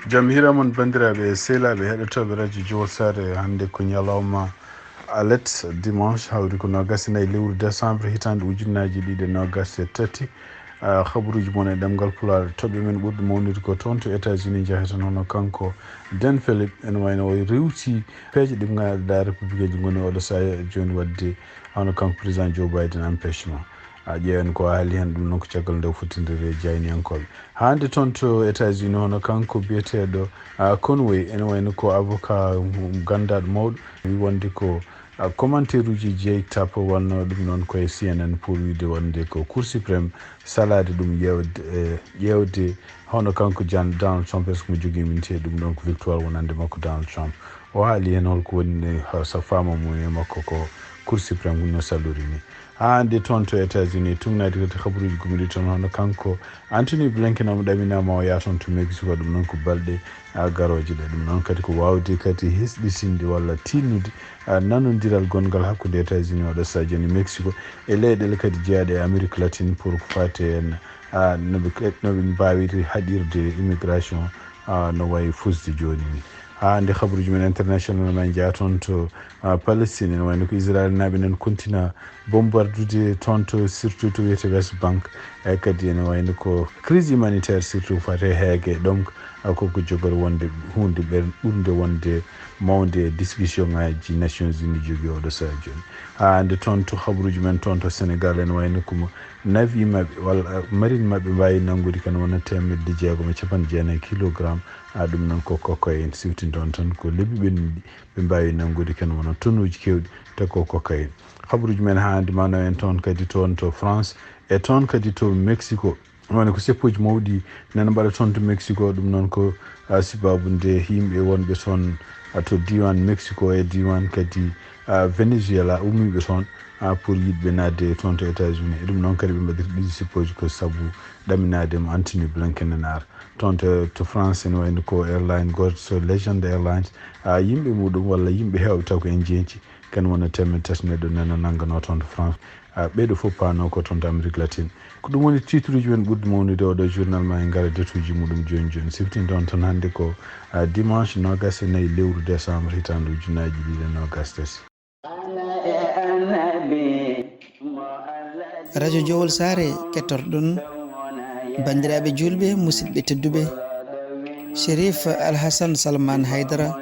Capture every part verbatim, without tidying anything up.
Jam hiira mon, banndiraaɓe e sehilaaɓe heɗotooɓe radio Jowol Saare. Hannde ko ñalawma alet, dimanche, hawri ko noogas e nayi lewru décembre, hitaande ujunnaaji ɗiɗi e noogas e tati. Ah, habaruuji mon e ɗemngal Pulaar, toɓɓe men ɓurɗe mawnude ko toon to États-Unis, njaheten hono kanko Den Philip, ene wayno o rewti peeje ɗe ngannduɗaa républicain ji ngoni oɗo sahaa jooni waɗde, hono kanko président Joe Biden empêchement. A ƴeewan ko haali heen, ɗum noon ko caggal nde o fottindiri e jayniyankooɓe. Hannde toon to États-Unis, hono kanko biyeteeɗo, ah, Conway, ene wayno ko avocat, um, ganndaɗo mawɗo, wi wonde ko, ah, commentaire uji Jake Tapper wonno ɗum noon ko e C N N pour wiide wonde ko Cour suprême salaade ɗum ƴeewde, eh, ƴeewde hono kanko Jan-, Donald Trump, est-ce que mo jogii immunité, ɗum ɗoon ko victoire wonande makko Donald Trump. O haali heen holko woni, eh, ha-, sa faama mum e makko ko Cour suprême no sallori ni. Haa hannde toon to États-Unis, tugnaade kadi habaruuji gumɗi toon, hono kanko Anthony Blinken omo ɗaminaa ma o yaha toon to Mexico, ɗum noon ko balɗe, ah, garooje ɗe. Ɗum noon kadi ko waawde kadi hesɗitinde walla tinnude, ah, nanondiral gonngal hakkunde États-Unis oɗo sahaa jooni Mexico e leyɗeele kadi jeyaaɗe e Amérique latine pour ko faati heen, ah, no ɓe, no ɓe mbaawiri haɗirde immigration, ah, no wayi fusde jooni ni. Haa nde habaruuji men international men njaha toon to, ah, Palestine, ene wayno ko Israel naaɓe nan kontina bombardude toon to, surtout to wiyete West Bank. E kadi ene wayno ko crise humanitaire, surtout faati e heege. Donc, ah, ko ko jogori wonde huunde ɓer-, ɓurnde wonde mawde e discussion ngaji Nations Unies jogii oɗo sahaa jooni. Haa nde toon to habaruuji men toon to Sénégal, ene wayno ko mo nawi maɓɓe walla marine maɓɓe mbaawi nanngude kan wona teemedde jeegom e capanɗe jeenayi kilogramme. Ah, ɗum noon ko cocaïne, siwtintoon tan ko lebbi ɓennuɗi ɓe mbaawi nanngude kan wona tonnuuji keewɗi, tawi ko cocaïne. Habaruuji men haa hannde ma naw en toon kadi toon to France e toon kadi to Mexico. Woni ko seppooji mawɗi nana mbaɗa toon to Mexico, ɗum noon ko, ah, sababu nde yimɓe wonɓe toon, ah, to diiwaan Mexico e diiwaan kadi, ah, Venezuela ummiiɓe toon, ah, pour yiɗɓe naatde toon to États-Unis. E ɗum noon kadi ɓe mbaɗiri ɗiɗi seppooji ko sabu ɗaminaade mo Anthony Blinken nanaar. Toon to, to France ene wayno ko airline gooto so Legend Airlines, ah, yimɓe muɗum walla yimɓe heewɓe taw ko en jeenci, kan wona teemedde tati neɗɗo nana nannganoo toon to France. Ah, ɓeeɗo fof paanoo ko toon to Amérique latine. Ko ɗum woni titre uji men ɓurɗi mawnude oɗo journal, ma en ngara détail uji muɗum jooni jooni. Siftinɗon tan hannde ko, ah, dimanche noogas e nayi lewru décembre hitaande ujunnaaji ɗiɗi e noogas tati. Radio Jowol Saare kettorɗon, banndiraaɓe juulɓe, musidɓe tedduɓe, Cherif Alhassan Salman Haydara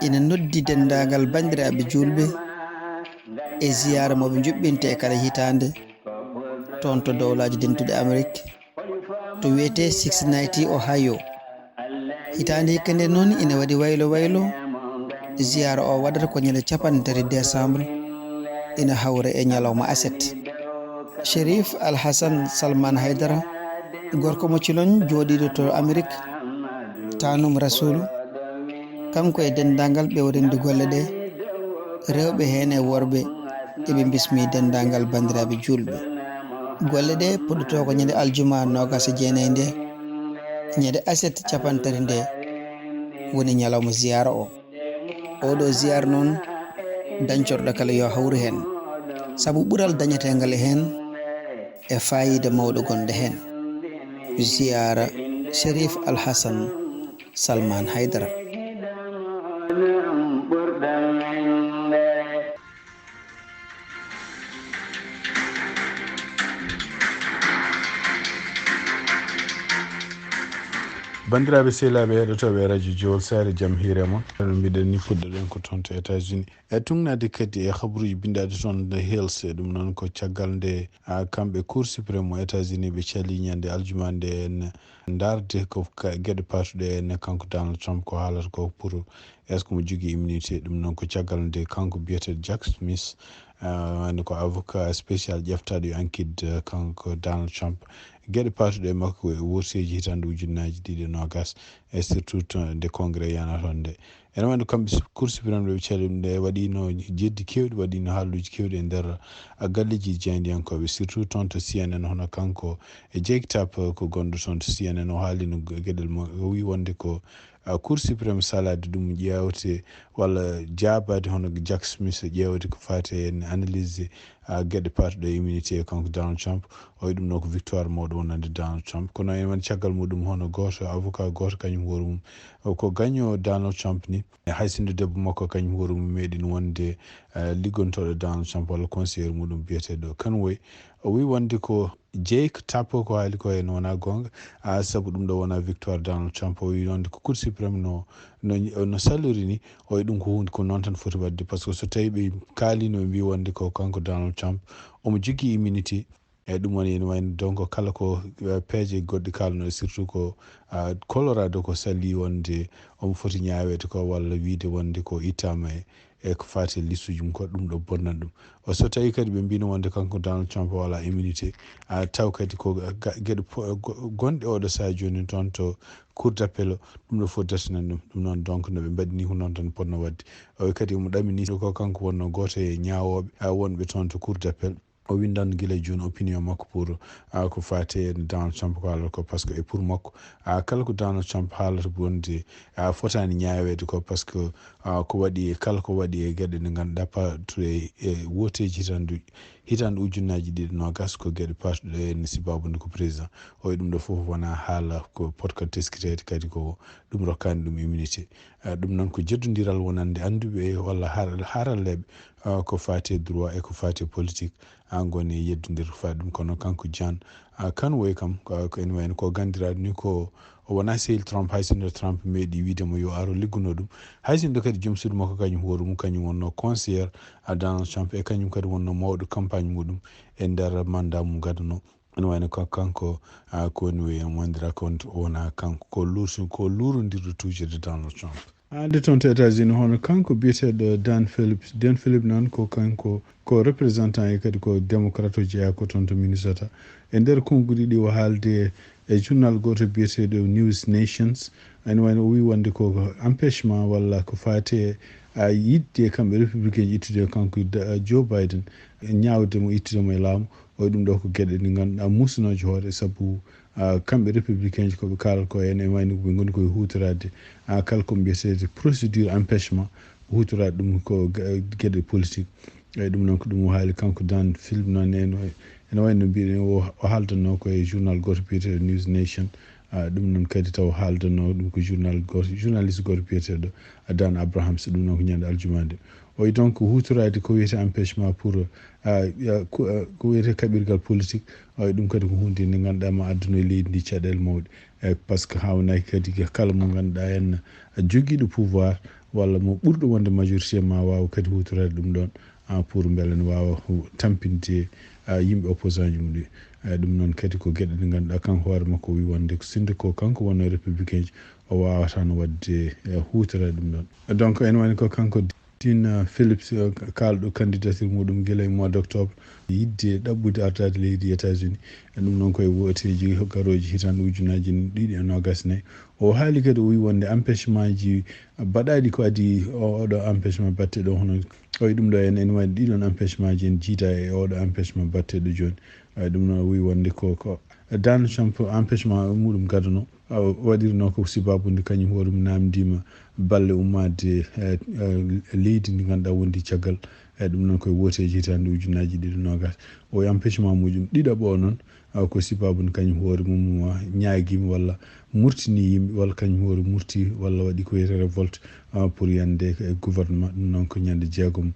ina noddi denndaangal banndiraaɓe juulɓe e ziyaara mo ɓe njuɓɓinta e kala hitaande toon to Dowlaaji Dentuɗi Amerik, to wiyetee Cincinnati, Ohio. Hitaande hikka nde noon ina waɗi waylo waylo. Ziyaara o waɗata ko ñande capanɗe tati décembre, ina hawra e ñalawma aset. Cherif Alhassan Salman Haydara, gorko mo Cilon jooɗiiɗo to Amerik, taanum Rasuulu, kanko e denndaangal ɓe o renndi golle ɗe, rewɓe heen e worɓe, eɓe mbismii denndaangal banndiraaɓe juulɓe. Golle ɗe puɗɗotoo ko ñande aljuma noogas e jeenayi nde, ñande aset capanɗe tati nde woni ñalawma ziyaara o. Oɗo ziyaara noon, dañcorɗo kala yo hawru heen, sabu ɓural dañeteengal heen e faayiida mawɗo gonɗo heen. Ziyaara Cherif Alhassan Salman Haydara. Banndiraaɓe sehilaaɓe heɗotooɓe radio Jowol Saare, jam hiire mon. No mbiɗen ni, puɗɗoɗen ko toon to États-Unis. E tugnaade kadi e habaruuji binndaaɗi toon The Hills, e ɗum noon ko caggal nde, ah, kamɓe Cour suprême mo États-Unis ɓe calii ñande aljuma nde en ndaarde ko ka-, geɗe paatuɗe en kanko Donald Trump ko haalata ko pour est-ce que mo jogii immunité. Ɗum noon ko caggal nde kanko biyeteeɗo Jack Smith, ah, woni ko avocat spécial ƴeftaaɗo yo enquête, ah, kanko Donald Trump. Geɗe paatuɗe e makko e worteeji hitaande ujunnaaji ɗiɗi e noogas e surtout to nde congrès yana toon nde. Ene wayno kamɓe su-, Cour suprême ɗo ɓe cali ɗum nde waɗiino jeddi keewɗi, waɗiino haalluuji keewɗi e nder, ah, galleeji jaayndiyankooɓe, surtout toon to C N N, hono kanko e Jake Tapper ko gonɗo toon to C N N, o haalino ge-, geɗel mo, o wii wonde ko, ah, Cour suprême salaade ɗum ƴeewte walla jaabaade hono Jack Smith ƴeewte ko faati e analyse, ah, geɗe paatuɗe e immunité e kanko Donald Trump. O wi ɗum ɗo ko victoire mawɗo wonande Donald Trump. Kono en woni caggal muɗum hono gooto avocat gooto kañum hoore mum ko gaño Donald Trump ni. E hay sinno debbo makko kañum hoore mum meeɗin wonde eh, liggontooɗo Donald Trump walla conseilleur muɗum biyeteeɗo Conway. O wi wonde ko Jake Tapper ko haali ko en wona goonga. Ah, sabu ɗum ɗo wona victoire Donald Trump. O wi wonde ko Cour suprême no, no, no salori ni. O wi ɗum ko hunde ko noon tan foti waɗde. Par ce que so tawi ɓe kaalino ɓe mbi wonde ko kanko Donald Trump omo jogii immunité. E ɗum woni ene wayno donc kala ko eh, peeje goɗɗe kalno surtout ko ah, Colorado ko sali wonde omo foti ñaaweede ko walla wiide wonde ko ittama e e ko faati e listuji mum ko ɗum ɗo bonnan ɗum. O so tawi kadi ɓe mbino wonde kanko Donald Trump o ala immunité ah, taw kadi ko ga- geɗe po- go- gonɗe oɗo saha joni toon to cour d'appel o, ɗum ɗo fof dartinan ɗum. Ɗum noon donc no ɓe mbaɗi ni ko noon tan ponno waɗde. O wi kadi omo ɗamini ko kanko wonno gooto e ñaawooɓe ah, wonɓe toon to cour d'appel. O windan gila joni opinion makko pour ah, ko fate e Donald Trump ko haalata ko par ce que e pour makko ah, kala ko Donald Trump haalata bonde ah, fotani ñaaweede ko par ce que ah, ko waɗi e kala ko waɗi e geɗe ɗe ngannduɗaa patuɗe e woteji hitandu hitandu ujunnaji ɗiɗi nogas ko geɗe patuɗe en sibabude ko président. O e ɗum ɗo fof wona haala ko potka teskiteede kadi ko ɗum rokkani ɗum immunité. Ah, ɗum noon ko jeddodiral wonande annduɓe walla har- haralleɓe ah, ko fate droit e ko fate politique. An goni yeddondir faade ɗum kono kanko Jan ah, Conway kam ko ko ene wayno ko ganndiraaɗo ni ko o wona sehil Trump hay sinno Trump meeɗi wiide mo yo aro ligguno ɗum. Hay sinno kadi joom suudu makko kañum hoore mum kañum wonno conseilleur a Donald Trump e kañum kadi wonno mawɗo campagne muɗum e nder mandat mum gadano. Ene wayno ko kanko ah, ko woni wiye wondira ko wona kanko ko luusu ko luurondirɗo toujours de Donald Trump. Haalde toon to États-Unis hono kanko biyeteeɗo Dan Phillips. Dan Phillips noon ko kanko ko représentant e kadi ko démocrate o jeyaa ko toon to Minnesota. E nder konguɗi ɗi o haalde e journal gooto biyeteeɗo News Nations ene wayno o wi wonde ko empêchement walla ko faati e a yiɗde kamɓe républicain ji ittude kanko Da- Joe Biden ñaawde mo ittude mo e laamu. O ɗum ɗo ko geɗe ɗe ngannduɗaa musunooje hoore sabu ah, kamɓe républicain ji ko ɓe kaalata ko ene wayno ɓe ngoni koye huutoraade ah, kala ko mbiyetee procédure empêchement huutoraade ɗum ko ge- geɗe politique. Eyi ɗum noon ko ɗum o haali kanko Dan Phillips noon ene ene wayno mbiɗen o o haaldanno ko e journal gooto biyeteeɗo News Nation. Ah, ɗum noon kadi taw haaldanno ɗum ko journal gooto journaliste gooto biyeteeɗo Dan Abrahams. Ɗum noon ko ñande aljuma nde. Oyi donc huutoraade ko wiyetee empêchement pour ah, ah, ko ah, ko wiyetee kaɓirgal politique. Oyi ɗum kadi ko hunde nde ngannduɗaa ma adduno e leydi ndi caɗeele mawɗe. E par ce que haawnaki kadi kala mo ngannduɗaa en jogiiɗo pouvoir walla mo ɓurɗo wonde majorité ma waawa kadi huutoraade ɗum ɗoon ah, pour mbele ne waawa hu- tampinde ah, yimɓe opposant ji mum ɗi. Eyi ɗum noon kadi ko geɗe ɗe ngannduɗaa kanko hoore makko o wi wonde ko sinno ko kanko wonno républicain ji o waawatano waɗde eh, huutoraade ɗum ɗoon. Donc ene wayno ko kanko Dean Phillips kaalɗo candidature muɗum gila e mois d' octobre yiɗde ɗaɓɓude ardaade leydi États-Unis. E ɗum noon koye wooteeji garooji hitaande ujunnaaji ɗiɗi e noogas nayi. O haali kadi o wi wonde empêchement ji baɗaaɗi ko adii oɗo empêchement batteɗo hono oye ɗum ɗo en ene waɗi ɗiɗon empêchement ji en jiida e oɗo empêchement batteɗo jooni. Ay ɗum noon o wi wonde ko ko Donald Trump empêchement muɗum gadano. Waɗirnoo ko sibaabu nde kañum hoore mum naamndiima balle ummaade e leydi ndi ngannduɗaa wondi caggal. E ɗum noon koye wooteeji hitaande ujunnaaji ɗiɗi noogaas. O empêchement mujum ɗiɗaɓo o noon ko sibaabu nde kañum hoore mum ñaagiima walla murtini yimɓe walla kañum hoore murti walla waɗi ko wiyetee révolte pour yande e gouvernement. Ɗum noon ko ñande jeegom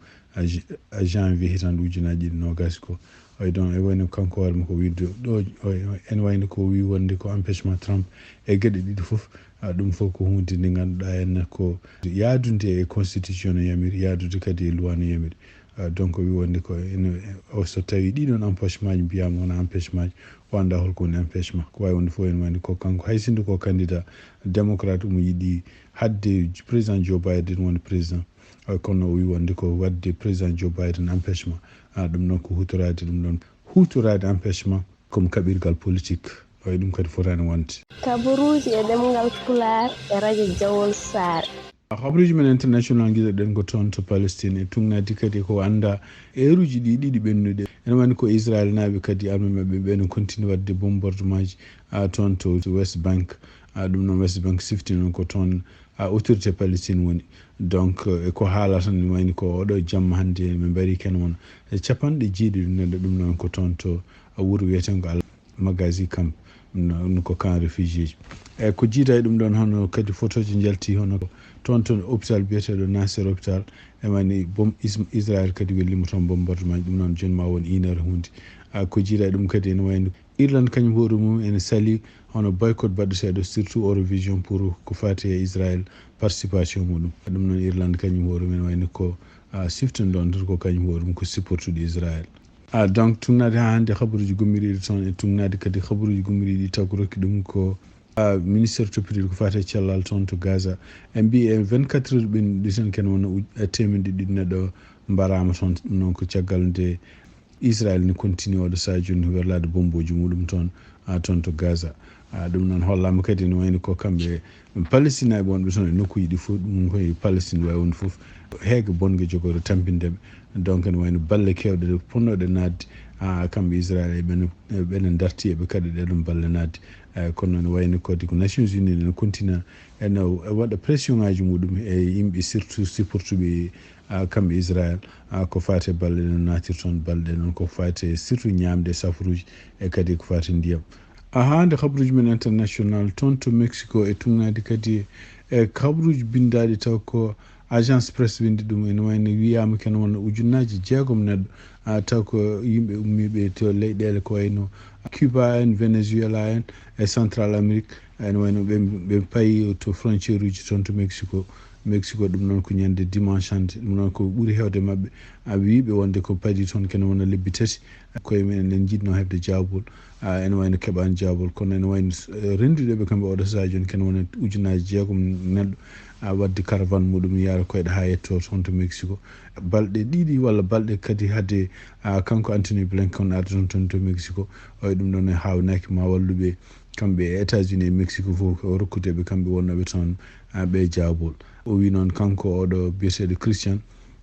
janvier hitaande ujunnaaji ɗiɗi noogaas ko. Oy ɗon e wayno kanko hoore makko wiide ɗo ene wayno ko wi wonde ko empêchement Trump e geɗe ɗiɗi fof. Ɗum fof ko hunde nde ngannduɗaa en ko yaadude e constitution no yamiri yaadude kadi e loi no yamiri. Donc wi wonde ko ene o so tawi ɗiɗon empêchement ji mbiyama wona empêchement ji o annda holko woni empêchement ko wawi wonde fof ene wayno ko kanko hay sinno ko candidat démocrate omo yiɗi hadde président Joe Biden woni président. Kono o wi wonde ko wadde président Joe Biden empêchement. Ɗum noon ko hutorade ɗum ɗon hutorade empêchement comme kaɓirgal politique. Oy ɗum kadi fotani wonde. Kabaruuji e ɗemngal Pulaar e radio Jawol Saare. Habaruuji men international ngiɗoɗen ko toon to Palestine e tuŋŋaade kadi ko annda eeruuji ɗi ɗiɗi ɓennuɗe. Ene wayno ko Israel naaɓe kadi arme maɓɓe ɓe no continue waɗde bombardement ji toon to West Bank. Ɗum noon West Bank sifti noon ko toon a autorité Palestine woni. Donc e ko haalata ni wayni ko oɗo jamma hannde min mbari ken won e capanɗe jeeɗiɗi neɗɗo ɗum noon ko toon to wuro wiyetengo Al Magazi Camp, no ko camp réfugié ji. E ko jiida e ɗum ɗoon hono kadi photo ji njalti hono toon to hôpital biyeteeɗo Nasser hôpital e wayni bom Israël kadi wellimo toon bombardement ɗum noon jooni ma won une heure hundi. Ko jiida e ɗum kadi ene wayni Irlande kañum hoore mum ene sali hono boycott baɗɗeteeɗo surtout Eurovision pour ko faati e Israël participation muɗum. Ɗum noon Irlande kañum hoore mum ene wayni ko siftude ɗon tan ko kañum hoore mum ko supportude Israël. Ah, donc tugnaade haa hannde habaruuji gommiɗiɗi toon e tugnaade kadi habaruuji gommiɗiɗi taw ko rokki ɗum ko ah, ministère toppitiiɗo ko faati e cellal toon to Gaza. En mbii e vingt-quatre heures ɓennuɗi tan ken wona teemeɗe ɗiɗi neɗɗo mbaraama toon. Ɗum noon ko caggal nde Israel ne continue oɗo sahaa jooni werlaade bombooji muɗum toon ah, toon to Gaza. Ah, ɗum noon hollaama kadi no wayno ko kamɓe Palestinaɓe wonɓe toon e nokkuuji ɗi fof ɗum koye Palestine wawi wonde fof heege bonge jogori tampinde ɓe. Donc ene wayno balle kewɗe ɗe ponnoɗe naatde ah, kamɓe Israel e ɓene ɓene darti eɓe kaɗa ɗe ɗum balle naatde. Eh, kono ene wayno kadi ko Nations Unies ene continue ene waɗa pression ngaji muɗum e yimɓe surtout supportuɓe ah, kamɓe Israel ah, ko faate balle no naatir toon balɗe noon ko faate surtout ñaamde safaruuji e kadi ko faate ndiyam. Ahaa nde habruuji men international toon to Mexico e tugnaade kadi e habruuji binndaaɗi taw ko agence presse winndi ɗum ene wayno wiyaama ken wonno ujunnaaji jeegom neɗɗo ah, taw ko yimɓe ummiiɓe to leyɗeele ko wayno Cuba en Venezuela en e Central Amérique ene wayno ɓe ɓe payi to frontière uji toon to Mexico. Mexico ɗum noon ko ñande dimanche hannde ɗum noon ko ɓuri heewde maɓɓe a wiiɓe wonde ko padi toon kene wona lebbi tati koye men en jiɗno heɓde jaabol. Ah, ene wayno keɓaani jaabol kono ene wayno eh, renndude ɓe kamɓe oɗo sahaa jooni kene wona ujunnaaji jeegom neɗɗo a wadde caravane muɗum yaara koyɗe haa yetto toon to Mexico. Balɗe ɗiɗi walla balɗe kadi hade ah, kanko Anthony Blinken arde toon toon to Mexico. Oye ɗum ɗon e haawnaaki ma walluɓe kamɓe e États-Unis e Mexico fof ko rokkude ɓe kamɓe wonnooɓe toon ah, ɓe jaabol. O wi noon kanko oɗo biyeteeɗo Christian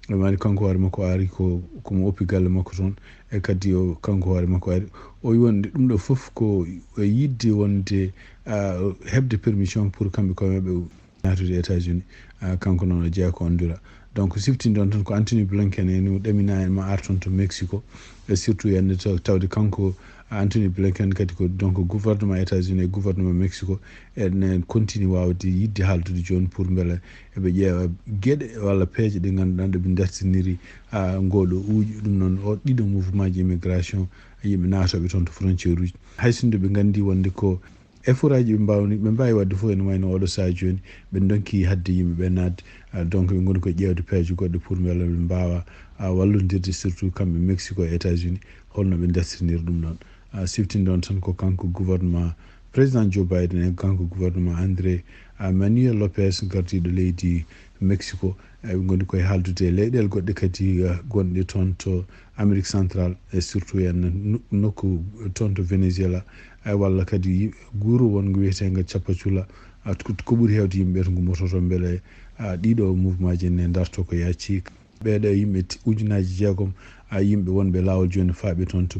ɓe mari kanko hoore makko ari ko komo oppi galle makko toon e kadi o kanko hoore makko ari o wi wonde ɗum ɗo fof ko e yidde wonde ah, heɓde permission pour kamɓe koye maɓɓe naatude États-Unis. Ah, kanko noon o jeyaa ko Honduras. Donc siftinde on tan ko Anthony Blinken ene ɗamina en ma ar toon to Mexico e surtout yande tawde kanko Anthony Blinken kadi ko donc gouvernement États-Unis e gouvernement Mexico ene continue wawde yidde haaldude jooni pour mbele eɓe ƴeewa geɗe walla peeje ɗe ngannduɗaa ɗo ɓe dartiniri ah, ngoɗo uuƴu ɗum noon o ɗiɗo mouvement ji immigration yimɓe naatoɓe toon to frontière uji hay sinno ɓe nganndi wonde ko effort aji ɓe mbawni ɓe mbawi wadde fof ene wayno oɗo sahaa jooni ɓe donki hadde yimɓe ɓe naatde ah, donc ɓe ngoni ko ƴeewde peeje goɗɗe pour mbela ɓe mbawa ah, wallodirde surtout kamɓe Mexico e États-Unis holno ɓe dartiniri ɗum ɗon. Ah, siftinde on tan ko kanko gouvernement président Joe Biden e kanko gouvernement André ah, Manuel Lopez gardiɗo leydi Mexico eɓe ngoni koye haaldude e leyɗele goɗɗe kadi ah, gonɗe toon to Amérique centrale e surtout en nokku toon to Venezuela ay walla kadi guuru wonngo wiyeteengo Capacula ko ɓuri heewde yimɓe ɓe to ngummototo mbele ɗiɗo mouvement ji ne ndarto ko yaaci ɓeeɗo yimɓe ujunnaaji jeegom a yimɓe wonɓe laawol jooni faaɓe toon to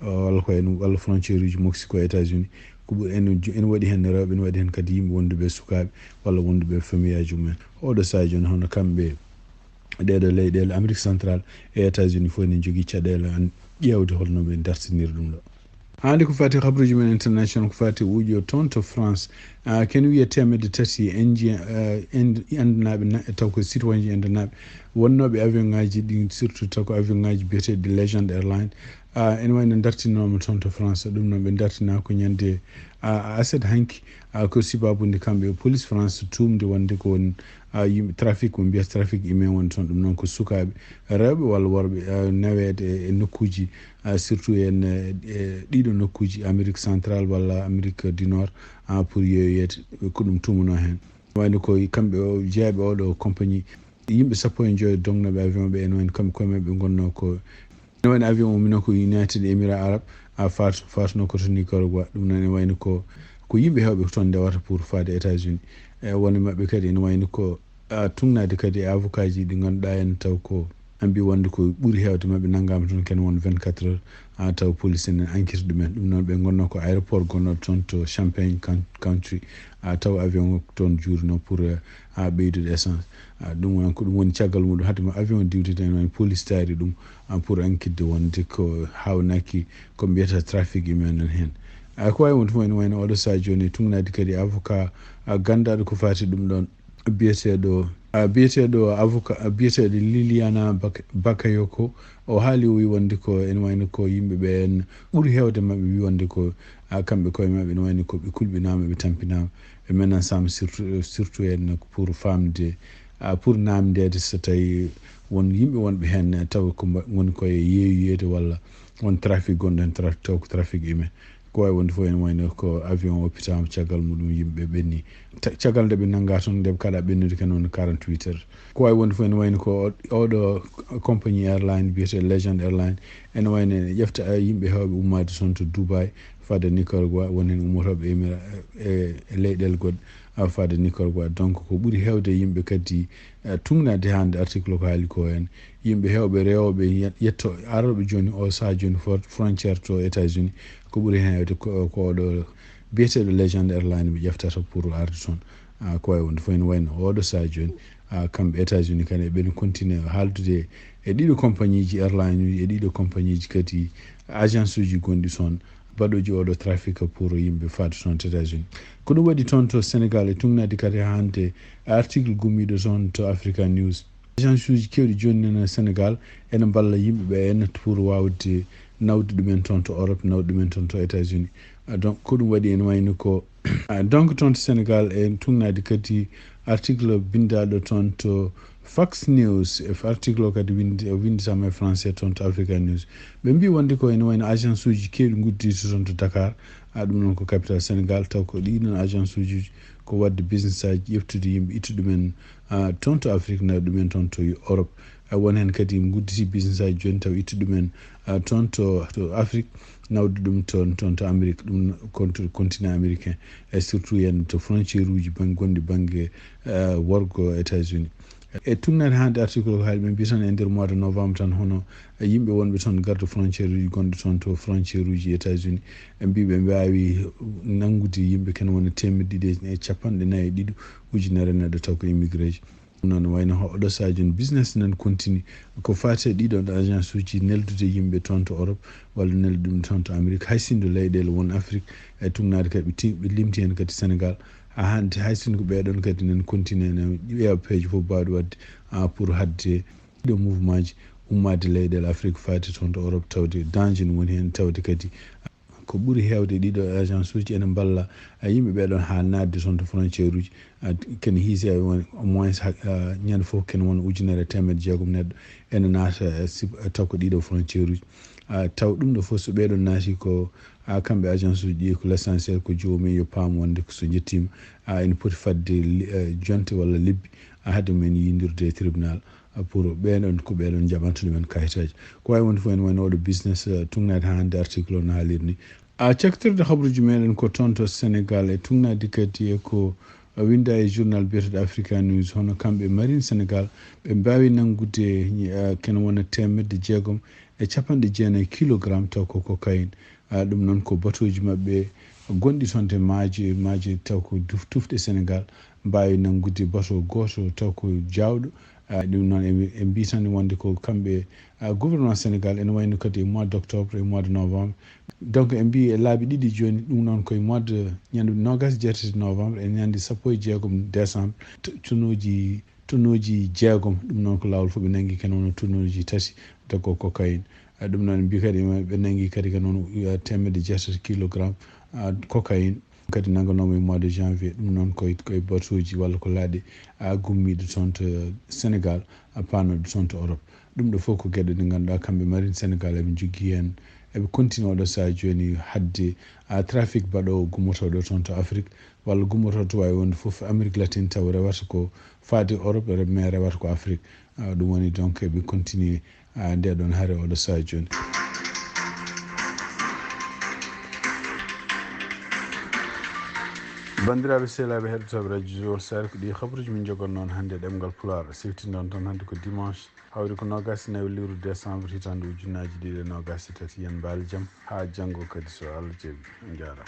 walla ko en walla frontière uji Mexico e États-Unis ko ɓuri en ene waɗi heen rewɓe ene waɗi heen kadi yimɓe wonduɓe e sukaaɓe walla wonduɓe e famiyaaji mumen oɗo sahaa jooni hono kamɓe ɗeeɗo leyɗeele Amérique centrale e États-Unis fof ene jogii caɗeele an ƴeewde holno ɓe dartiniri ɗum ɗo. Hannde ko fati habruuji men international ko fati ujo toon to France ah, ken wiya temedde tati indien ah, indanaaɓe taw ko citoyen ji indanaaɓe wonnooɓe avion ngaji ɗi surtout taw ko avion ngaji biyeteeɗi Legend Airline ah, ene wayno dartinooma toon to France ɗum noon ɓe dartina ko ñande ah, aset hanki ah, ko sibabude kamɓe police France tuumde wonde ko won ah, yimɓe trafic mo mbiyata trafic humain woni toon ɗum noon ko sukaaɓe rewɓe walla worɓe ah, naweede e nokkuuji ah, surtout en e ɗiɗo nokkuuji Amérique centrale walla Amérique du Nord ah, pour yeeyoyeede ko ɗum tumunoo heen wayno ko kamɓe o jeeyaɓe oɗo compagnie yimɓe sappo e joyo dognooɓe avion ɓe ene wayno kamɓe koye maɓɓe ngonnoo ko ene wayno avion o mino ko United Émirats Arabes a fat fatno ko to Nicaragua ɗum noon ene wayno ko ko yimɓe heewɓe ko toon ndewata pour faade États-Unis e wone maɓɓe kadi ene wayno ko a tugnaade kadi e avocat ji ɗi ngannduɗaa en taw ko Ɓe mbi wonde ko ɓuri heewde maɓɓe nanngaama toon ken won vingt-quatre heures, a taw police en enquête ɗumen. Ɗum noon ɓe ngonnoo ko aéroport gonnoo toon to Champagne Coun-, Country, a taw avion o toon juurnoo pour, a, ɓeydude essence. A, ɗum woni ko ɗum woni caggal muɗum. Hade ma avion diwde tan, woni police taari ɗum, a, pour enquête wonde ko haawnaki ko mbiyata trafic humain nan heen. A, ko waawi wonde fof ene wayno oɗo sahaa jooni e tuŋnaade kadi avocat, a, ganndaaɗo ko faati ɗum ɗoon. Biyeteeɗo, a, biyeteeɗo avocat, a, biyeteeɗo Liliana Bak-, Bakayoko, o haali, o wi wonde ko ene wayno ko yimɓe ɓe en ɓuri heewde maɓɓe wi wonde ko, a, kamɓe koye maɓɓe ene wayno ko ɓe kulɓinaama, ɓe tampinaama, ɓe menan saama surtout, surtout en pour famde, a, pour naamndeede so tawi won yimɓe wonɓe heen tawa ko mba-, ngoni koye yeeyoyeede walla won trafic gonɗo heen, tra-, taw ko trafic humain. Ko waawi wonde fof ene wayno ko avion o pitaama, caggal muɗum yimɓe ɓenni. Ta-, caggal nde ɓe nannga toon, nde ɓe kaɗa ɓennude ken woni quarante-huit heures. Ko waawi wonde fof ene wayno ko o-, oɗo compagnie airline biyetee Legend Airline, ene wayno ene ƴefta, a, yimɓe heewɓe ummaade toon to Dubai, faade Nicaragua, won heen ummotooɓe Émira-, e, e leyɗeele goɗɗe, a, faade Nicaragua. Donc, ko ɓuri heewde yimɓe kadi, a, tuŋnaade hannde article ko haali ko heen. Yimɓe heewɓe rewooɓe yet-, yetto arooɓe jooni o sahaa jooni for-, frontière to États-Unis, ko ɓuri heen heewde ko, ko oɗo biyeteeɗo Legend Airline ɓe ƴeftata pour arde toon. A, ko waawi wonde fof ene wayno oɗo sahaa jooni, a, kamɓe États-Unis kadi eɓe continue haaldude e ɗiɗo compagnie ji airline uji, e ɗiɗo compagnie ji kadi agence uji gonɗi toon, baɗooji oɗo trafic pour yimɓe faade toon to États-Unis. Ko ɗum waɗi toon to Sénégal e tuŋnaade kadi hannde article gummiiɗo toon to Africa News. Agence uji keewɗi jooni nana Sénégal ene mballa yimɓe ɓe en pour waawde nawde ɗumen toon to Europe, nawde ɗumen toon to États-Unis. Ah, donc, ko ɗum waɗi ene wayno ko, ah, donc, toon to Sénégal, en tuŋnaade kadi article binndaaɗo toon to Fox News. E article o kadi winndi-, winnditaama e français toon to Africa News. Ɓe mbii wonde ko ene wayno agence uji keewɗi ngudditi toon to Dakar. Ah, ɗum noon ko capital Sénégal, taw ko ɗii ɗoon agence uji ko waɗde business aji, ƴeftude yimɓe, ittude ɗumen, ah, toon to Afrique, nawde ɗumen toon to Europe. Ah, won heen kadi ngudditi business aji jooni taw ittude ɗumen, ah, toon to, to Afrique, nawde ɗum toon, toon to Amérique, ɗum kon-, continent américain, e surtout heen to frontière uji bang-, gonɗi bannge, ah, worgo États-Unis. E tuŋnaade hannde article o haali, ɓe mbii tan e nder mois de novembre tan, hono e yimɓe wonɓe toon garde frontière uji gonɗo toon to frontière uji États-Unis, ɓe mbii ɓe mbaawi nanngude yimɓe ken wona teemedde ɗiɗi e capanɗe nayi e ɗiɗi ujunere neɗɗo taw ko immigré ji. Noon wayno ho-, oɗo sahaa jooni business nan continue ko faati e ɗiɗo agence uji neldude yimɓe toon to Europe walla neldude ɗum toon to Amérique, hay sinno leyɗeele won Afrique, e tuŋnaade kadi ɓe ti-, ɓe limti heen kadi Sénégal. Haa hannde hay sinno ko ɓee ɗoon kadi nan continue ne ƴeewa peeje fof baawɗe waɗde, ah, pour haɗde ɗiɗo mouvement ji ummaade leyɗeele Afrique faade toon to Europe, tawde danger no woni heen, tawde kadi ko ɓuri heewde ɗiɗo agence uji ene mballa, ah, yimɓe ɓee ɗoon haa naatde toon to frontière uji. Ah, ken hiisi, ah, au moins, ah, ñande fof ken wona ujunere e teemedde jeegom neɗɗo ene naata, ah, si, ah, taw ko ɗiɗo frontière uji. Ah, taw ɗum ɗo fof so ɓee ɗoon naati ko, ah, kamɓe agence uji ɗi ko l'essentiel ko joomum en yo paam wonde ko so njettiima, ah, ene poti fadde li-, ah, jonte walla lebbi, ah, hade men yiyondirde e tribunal. Ah, pour ɓeen ɗoon, ko ɓee ɗoon njaɓanta ɗumen kayitaaji. Ko waawi wonde fof ene wayno oɗo business, ah, tuŋnaade haa hannde article o no haaliri ni. Ah, caktirde habruuji meɗen ko toon to Sénégal e tuŋnaade kadi e ko, ah, winnda e journal biyeteeɗo Africa News, hono kamɓe Marine Sénégal, ɓe mbaawi nanngude, ah, ken wona teemedde jeegom e capanɗe jeenayi kilogramme taw ko cocaïne. Ah, ɗum noon ko batooji maɓɓe gonɗi toon to maaje, maaje taw ko duf-, tufɗe Sénégal, mbaawi nanngude bato gooto taw ko jaawɗo. Ah, ɗum noon, en, en mbii tan wonde ko kamɓe, ah, gouvernement Sénégal ene wayno kadi e mois d' octobre e mois de novembre. Donc, en mbii e laabi ɗiɗi jooni, ɗum noon ko e mois de, ñande noogaas e jeetati novembre e ñande sappo e jeegom décembre, to-, tonneauji, tonneauji jeegom, ɗum noon ko laawol fof ɓe nanngi ken wona tonneauji tati, taw ko cocaïne. Ah, ɗum noon en mbii kadi ɓe nanngi kadi ken wona, ah, teemedde jeetati kilogramme, ah, cocaïne. Kadi nannganooma e mois de janvier, ɗum noon koye, koye batooji walla ko laaɗe, a, gummiiɗo toon to Sénégal, a, paanooɗo toon to Europe. Ɗum ɗo fof ko geɗe ɗe ngannduɗaa kamɓe Marine Sénégal eɓe njogii heen, eɓe continue oɗo sahaa jooni haɗde, a, trafic baɗoowo gummotooɗo toon to Afrique, walla gummotooɗo to waawi wonde fof Amérique latine taw rewata ko faade Europe, re-, mais rewata ko Afrique. A, ɗum woni donc eɓe continue, a, nde ɗon hare oɗo sahaa jooni. Banndiraaɓe sehilaaɓe heɗotooɓe radio Jowol Sare, ko ɗi habaruuji min njogannoo hannde e ɗemngal Pulaar. Siftinɗon tan hannde ko dimanche, hawri ko noogaas e nayi lewru décembre hitaande ujunnaaji ɗiɗi e noogaas e tati. Yen mbaal jam haa janngo kadi so Allah jaɓi. On njaaraama.